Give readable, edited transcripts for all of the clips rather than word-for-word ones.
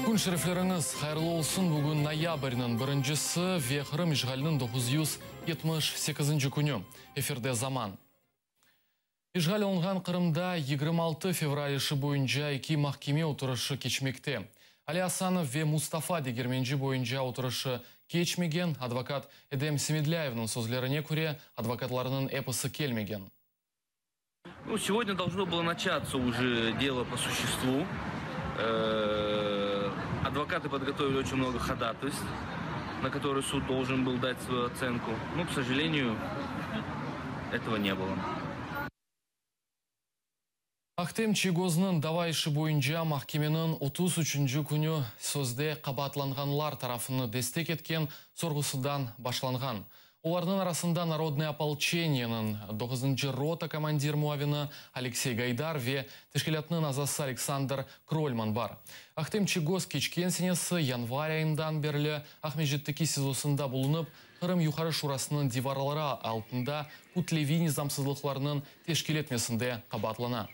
Kün şerifleriñiz hayırlı olsun! Bugün noyabrniñ birincisi ve Qırım işğaliniñ 978 künü. Efirde Zaman. İşğal olunğan Qırımda 26 fevral işi boyunca eki mahkeme oturışı keçmekte. Ali Asanov ve Mustafa Degermenci boyunca oturışı keçmegen, advokat Edem Semedlâyevniñ sözlerine köre, advokatlarnıñ episi kelmegen. Ну, сегодня должно было начаться уже дело по существу. Адвокаты подготовили очень много ходатайств, на которые суд должен был дать свою оценку. Но, к сожалению, этого не было. Ahtem Çiygoznıñ dava işi boyunca mahkemeniñ 33 künü sözde qabaatlanğanlar tarafını destek etken sorğusıdan başlanğan. Olarnıñ arasında Narodnoye opolçeniyeniñ doquzıncı rota komandir muavini Aleksey Gaydar ve teşkilâtnıñ azası Aleksandr Krolman bar. Ahtem Çiygoz keçken senesi yanvar ayından berli Aqmescitteki SİZOsında bulunıp, Qırım Yuqarı Şurasınıñ divarları altında kütleviy nizamsızlıqlarnıñ teşkil etmesinde qabaatlana.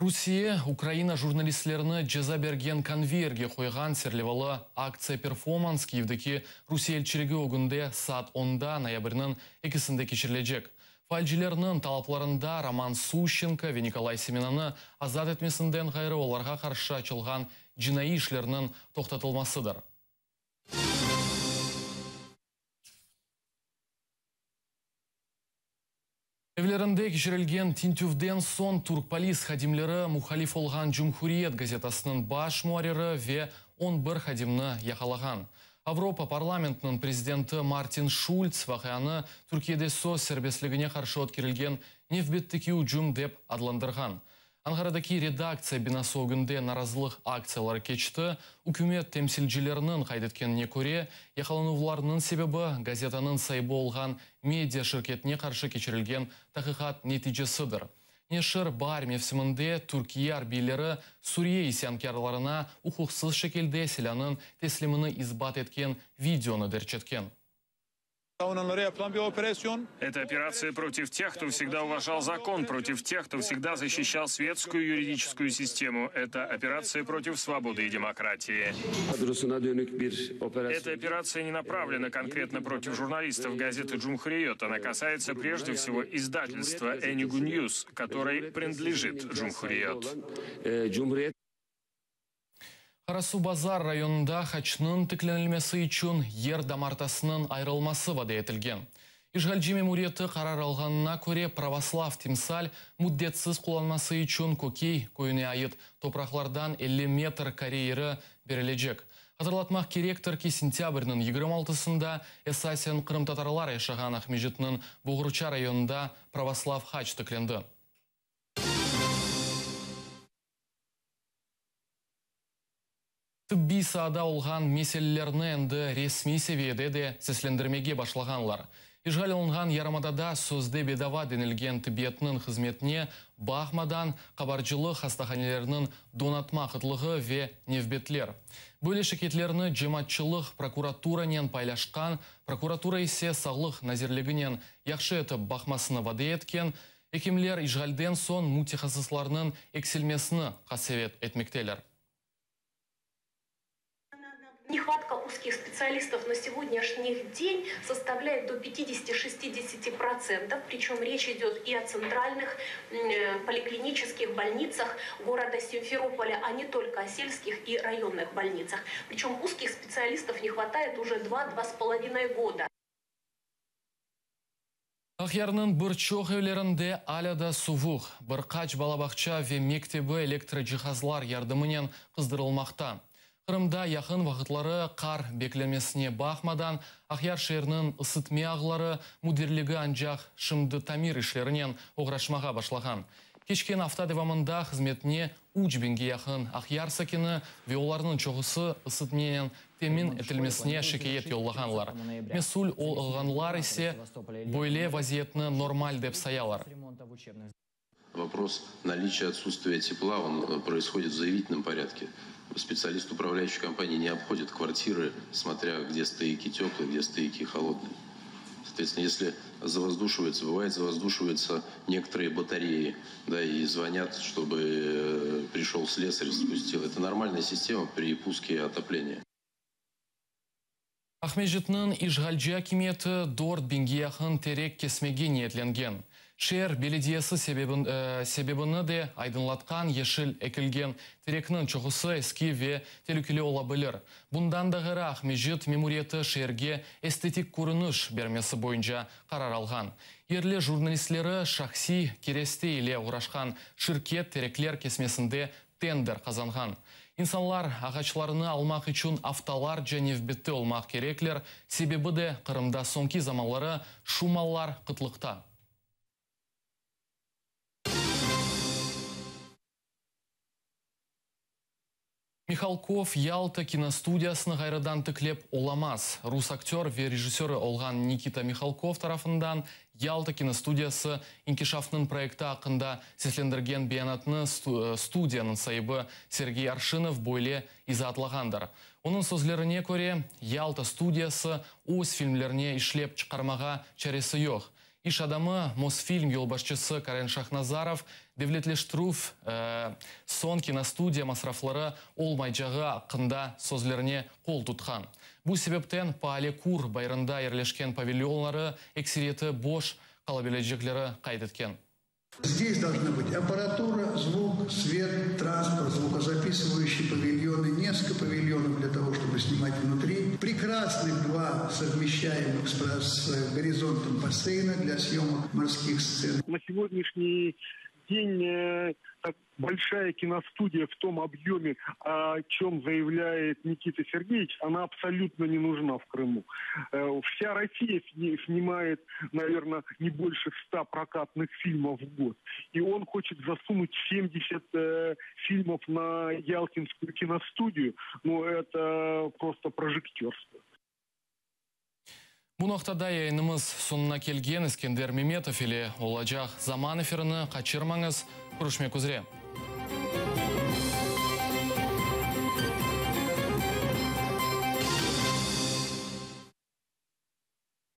Rusiye, Ukraina jurnalistlerini ceza bergen konveyerge qoyğan serlevalı aktsiya-performans Kyivdeki Rusiye elçiligi ögünde saat onda noyabrniñ ekisinde keçirilecek. Faalcilerniñ talaplarında Roman Suşçenko ve Nikolay Semenanı azat etmesinden ğayrı olarğa qarşı açılğan cinaiy işlerniñ toqtatılmasıdır. Evlerinde keçirilgen tintüvden soñ türk polis hadimleri muhalif olğan Cumhuriyet gazetasınıñ baş muarriri ve 11 hadimni yaqalağan. Avropa parlamentiniñ prezidenti Martin Şults vaqianı Türkiyede söz serbestligine qarşı ötkerilgen nevbetteki ücüm dep adlandırğan. Ankaradaki redaktsiya binası ögünde narazılıq aktsiyaları keçti. Ükümet temsilcileriniñ qayd etkenine köre, yaqalanuvlarnıñ sebebi gazetanıñ saibi olğan media şirketine qarşı keçirilgen taqiqat neticesidir. Neşir baar mevsiminde Türkiye arbiyleri Suriye isyankârlarına uquqsız şekilde silânıñ teslimini isbat etken videonı derc etken. Это операция против тех, кто всегда уважал закон, против тех, кто всегда защищал светскую юридическую систему. Это операция против свободы и демократии. Эта операция не направлена конкретно против журналистов газеты «Джумхуриет». Она касается прежде всего издательства «Энигу Ньюс», которой принадлежит «Джумхуриет». Qarasuvbazar rayonında haçnıñ tiklenilmesi içün yer damartasınıñ ayırılması vade etilgen. İşğalci memuriyeti qarar alğanına köre, pravoslav timsal müddetsiz qullanması içün Kökey köyüne ait topraqlardan 50 metr kare yeri berilecek. Hatırlatmaq kerektir ki, sentâbrniñ 26-sında esasen qırımtatarlar yaşağan Aqmescitniñ Boğurça rayonında pravoslav haç tiklendi. Tıbbiy saada olğan meselelerni endi resmiy seviyede de seslendirmege başlağanlar. İşğal olunğan yarımadada sözde bedava denilgen tibbiyetniñ hızmetine baqmadan, qabarcılıq hastahaneleriniñ donatma qıtlığı ve nevbetler. Böyle şikâyetlerni cemaatçılıq prokuraturanen paylaşqan, prokuratura ise Sağlıq nazirliginen yahşı etip baqmasını vade etken, ekimler işğalden soñ mütehassıslarnıñ eksilmesini qasevet etmekteler. Нехватка узких специалистов на сегодняшний день составляет до 50-60%, причем речь идет и о центральных поликлинических больницах города Симферополя, а не только о сельских и районных больницах. Причем узких специалистов не хватает уже 2-2,5 года. Aqyarnıñ bir çoq evlerinde alâ da suvuq. Bir qaç bala bağça ve mektebi elektrocihazlar yardımınen qızdırılmaqta. Qırımda yaqın vaqıtları qar beklenmesine baqmadan, Aqyar şeeriniñ ısıtme ağları müdirligi ancaq şimdi tamir işlerinen oğraşmağa başlağan. Keçken afta devamında hızmetine 3000ge yaqın Aqyar sakini ve olarnıñ çoqusı ısıtmenen temin etilmesine şikâyet yollağanlar. Mesül olğanlar ise böyle vaziyetni normal dep sayalar. Вопрос наличия отсутствия тепла, он происходит в заявительном порядке. Специалист управляющей компании не обходит квартиры, смотря где стояки теплые, где стояки холодные. Соответственно, если завоздушиваются, бывает завоздушиваются некоторые батареи, да, и звонят, чтобы э, пришел слесарь, спустил. Это нормальная система при пуске отопления. Aqmescitniñ işğalci akimiyeti 4000ge yaqın terek kesmege niyetlengen. Şeer belediyesi sebebin, e, sebebini de aydınlatqan yeşil ekilgen terekniñ çoqusı eski ve telükeli ola bilir. Bundan da ğayrı Aqmescit memuriyeti şeerge estetik körüniş bermesi boyunca qarar alğan. Yerli jurnalistleri şahsiy kereste ile oğraşqan şirket terekler kesmesinde tender qazanğan. İnsanlar ağaçlarını almaq içün aftalarca nevbette olmaq kerekler. Sebebi de Qırımda soñki zamanları şu mallar qıtlıqta. Mihalkov Yalta kinostudiyasını ğayrıdan tiklep olamaz. Rus aktör ve rejissörı olğan Nikita Mihalkov tarafından Yalta kinostudiyası inkişafınıñ proyekti aqqında seslendirgen beyanatnı studiyanıñ saibi Sergey Arşinov böyle izaatlağandır. Onıñ sözlerine köre, Yalta studiyası öz filmlerini işlep çıqarmağa çaresi yoq. İş adamı Mosfilm yolbaşçısı Karen Şahnazarov devletleştirüv soñ kinostudiya masrafları olmaycağı aqqında sözlerine qol tutqan. Bu sebepten Paale Kur bayırında yerleşken pavilyonları ekseriyeti boş qalabilecekleri qayd etken. Здесь должна быть аппаратура, звук, свет, транспорт, звукозаписывающие павильоны, несколько павильонов для того, чтобы снимать внутри. Прекрасных два совмещаемых с, с горизонтом бассейна для съемок морских сцен. На сегодняшний день э, большая киностудия в том объеме, о чем заявляет Никита Сергеевич, она абсолютно не нужна в Крыму. Э, вся Россия снимает, наверное, не больше 100 прокатных фильмов в год. И он хочет засунуть 70 э, фильмов на Ялтинскую киностудию. Ну, это просто прожектерство. Bu noqtada yayınımız soñuna kelgen Eskender Memetov ile olacaq zaman efirini qaçırmañız. Körüşmek üzre.